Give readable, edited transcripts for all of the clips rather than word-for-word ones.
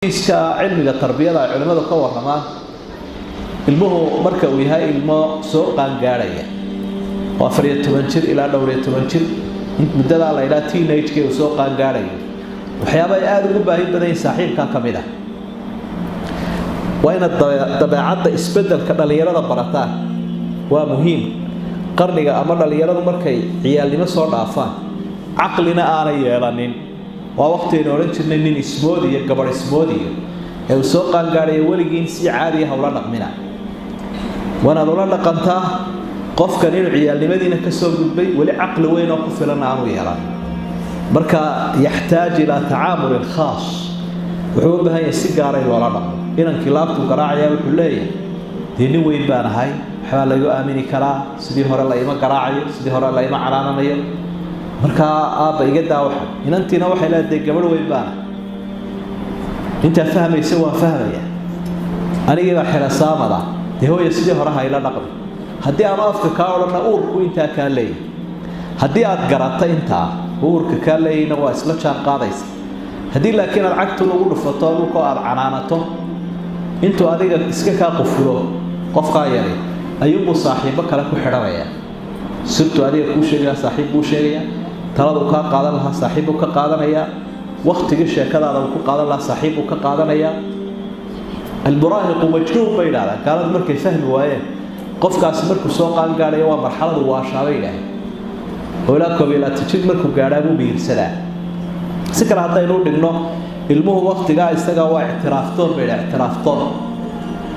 Iska cilmiga tarbiyada ay culimmadu ka warramaan, ilmuhu marka uu yahay ilmo soo qaangaadhaya oo 14 jir ilaa dhowr iyo toban jir, muddadaa la idhaha teenage-ka, uu soo qaangaadhayo, waxyaaba ay aada ugu baahi badan yihin saaxiibkaa ka mid ah. Waa inaad dabeecadda isbeddelka dhallinyarada barataan, waa muhiim. Qarniga ama dhallinyaradu markay ciyaalnimo soo dhaafaan, caqlina aanay yeelanin, waa waqtiaynu odhan jirnay nin ismoodiyo gabadh ismoodiyo ee uu soo qaangaadhayo, weligiin si caadiya hawla dhaqmina. Waanaad ula dhaqantaa qofkan inuu ciyaalnimadiina ka soo gudbay, weli caqli weyn oo ku filan aanu yeelan. Marka yaxtaaj ilaa tacaamulin khaas, wuxuu u baahan yahay si gaara in loola dhaqmo. Inankii laabtuu garaacaya, wuxuu leeyahay: "Dee nin weyn baan ahay, waxbaa laygu aamini karaa, sidii hore la ima garaacayo, sidii hore la ima canaananayo, markaa aabba iga daa." Waxa inantiina waxay leedahay: "Dee gabadh weyn baan ahay, intaa fahmaysa waan fahmaya, anigii baa xirasaamada, dee hooya sidii hore hayla dhaqmi." Haddii aanu afka kaa odhanna, uurku intaa kaa leeyahy. Haddii aad garata intaa uurka kaa leeyayna, waa isla jaan qaadaysa. Haddii laakiin aad cagtun ugu dhufato dhulkoo aad canaanato, intuu adiga iska kaa qufulo qofkaa yari, ayuunbuu saaxiibbo kale ku xidhanaya. Sirtuu adiga kuu sheegaya saaxiib buu sheegayaa, taladuu kaa qaadan lahaa saaxiib buu ka qaadanayaa, waktigii sheekadaada uu ku qaadan lahaa saaxiib buu ka qaadanayaa. Almuraahiqu majnuun bay idhahdaan gaaladu markay fahmi waayeen. Qofkaasi markuu soo qaangaadhayo waa marxaladu waashaabay idhaaheen, oo ilaa 21 jir markuu gaadhaa buu biirsadaa. Si kale haddaynu u dhigno, ilmuhu waktigaa isaga waa ictiraaftoon bay idhaha, ictiraaftoon.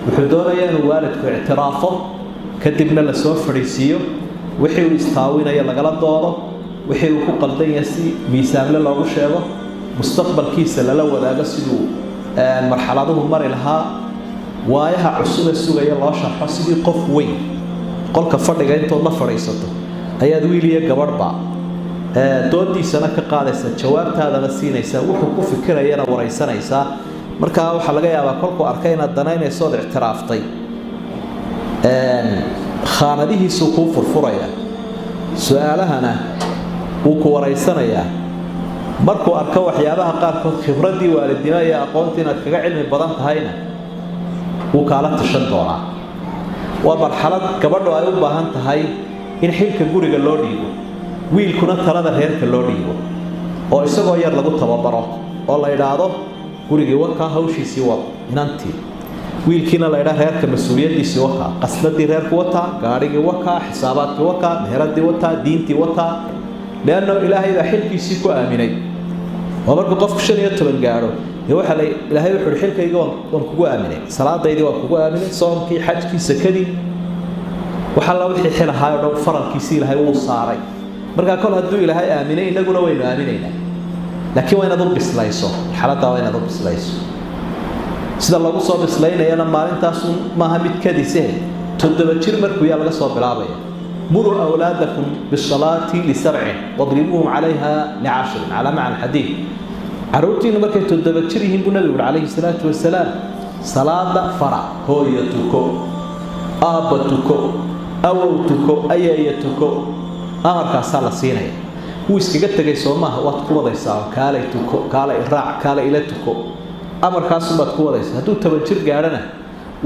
Wuxuu doonayaa inuu waalidku ictiraafo, kadibna lasoo fadhiisiiyo, wixii uu istaawinayo lagala doodo, wixii uu ku qaldan yahay si miisaamle loogu sheego, mustaqbalkiisa lala wadaago, siduu marxaladuhu mari lahaa, waayaha cusube sugaya loo sharxo. Sidii qof weyn qolka fadhiga intood la fadhiisato ayaad wiil iyo gabadhba doodiisana ka qaadaysa, jawaabtaadana siinaysaa, wuxuu ku fikirayana waraysanaysaa. Markaa waxaa laga yaabaa kolkuu arkay inaad danaynayso ood ictiraaftay, khaanadihiisuu kuu furfuraya, su-aalahana wuu ku waraysanayaa. Markuu arko waxyaabaha qaarkood khibraddii waalidnimo iyo aqoontii inaad kaga cilmi badan tahayna, wuu kaala tashan doonaa. Waa marxalad gabadhu ay u baahan tahay in xilka guriga loo dhiibo, wiilkuna talada reerka loo dhiibo, oo isagoo yar lagu tababaro oo la idhaahdo: "Gurigii wakaa, hawshiisii wad inantii." Wiilkiina la idhaa: "Reerka mas-uuliyaddiisii wakaa, qasladii reerku wataa, gaadhigii wakaa, xisaabaadkii wakaa, meheradii wataa, diintii wataa." Leanno Ilaahay baa xilkiisii ku aaminay. Oo markuu qofku 15 gaadho, dee waxaa la Ilaahay wuxu uhi: "Xilkayga waan kugu aaminay, salaadaydii waan kugu aaminay, soomkii, xajkii, sakadii, wax alla wixii xil ahaay o dhan faralkiisii Ilaahay wuu saaray." Markaa kol hadduu Ilaahay aaminay, innaguna waynu aaminaynaa, laakiin waa inaad u bislayso marxaladdaa, waa inaad u bislayso. Sida lagu soo bislaynayana maalintaasu maaha mid kadise, 7 jir markuu yaa laga soo bilaabaya. Muruu awlaadakum bisalaati lisabcin wadribuuhum calayha licashrin, calaa macna xadiid. Carruurtiinu markay 7 jir yihiin, buu Nabigu uri calayhi salaatu wasalaam, salaada fara. Hooyo tuko, aabba tuko, awow tuko, ayeeya tuko, amarkaasaa la siinaya. Wuu iskaga tegay soo maaha? Waad ku wadaysaa: "Kaalay tuko, kaalay raac, kaalay ila tuko." Amarkaasubaad ku wadaysaa. Hadduu 10 jir gaadhana,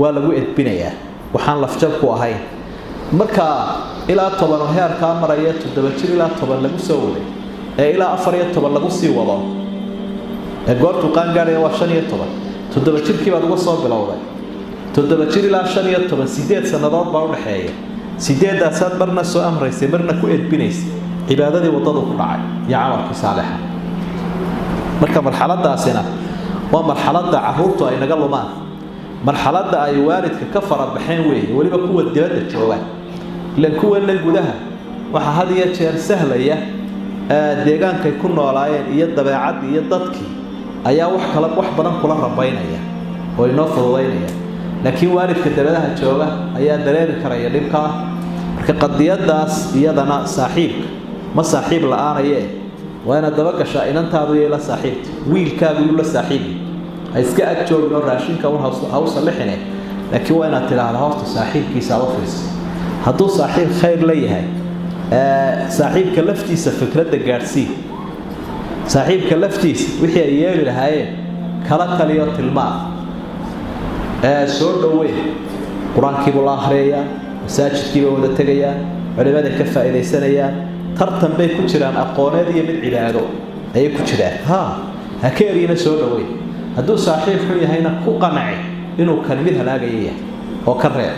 waa lagu edbinayaa, waxaan lafjabku ahayn. Marka ilaa 10 oo heerkaa maraya, 7 jir ilaa 10 lagu soo waday, ee ilaa 14 lagu sii wado, ee goortuu qaangaadhaya waa 15. 7 jirkii baad uga soo bilowday, 7 jir ilaa 15, 8 sannadood baa udhaxeeya. Sideedaasaad marna soo amraysay, marna ku edbinaysay, cibaadadii waddadu ku dhacay iyo camalkii saalixa. Marka marxaladaasina waa marxaladda caruurtu ay naga lumaan, marxaladda ay waalidka ka farabaxeen weeye, weliba kuwa dibadda jooga. Ilan kuwana gudaha waxaa had iyo jeer sahlaya deegaankay ku noolaayeen iyo dabeecaddii iyo dadkii ayaa wax kala wax badan kula rabaynaya oo inoo fududaynaya, laakiin waalidka dabadaha jooga ayaa dareemi karaya dhibkaa. Marka qadiyadaas iyadana saaxiibka ma saaxiib la-aanaye, waa inaad dabagashaa inantaadu yay la saaxiibta, wiilkaagu yuu la saaxiibi. Ha iska ag joogin oo raashinka un hawsa lixine, laakiin waa inaad tidhaahda: "Horta saaxiibkiisa aad u fiirsa." Hadduu saaxiib khayr la yahay, saaxiibka laftiisa fikradda gaadhsii, saaxiibka laftiisa wixii ay yeeli lahaayeen. Kala taliyo, tilmaam, ee soo dhoweyn. Qur-aankiibuu la akhriyayaa, masaajidkiibay wada tegayaan, culimaday ka faa'iidaysanayaan, tartan bay ku jiraan aqooneed iyo mid cibaado ayay ku jiraan. Ha ha ka eryina, soo dhoweyn. Hadduu saaxiib xun yahayna, ku qanaci inuu kan mid halaagaya yahay oo ka reeb.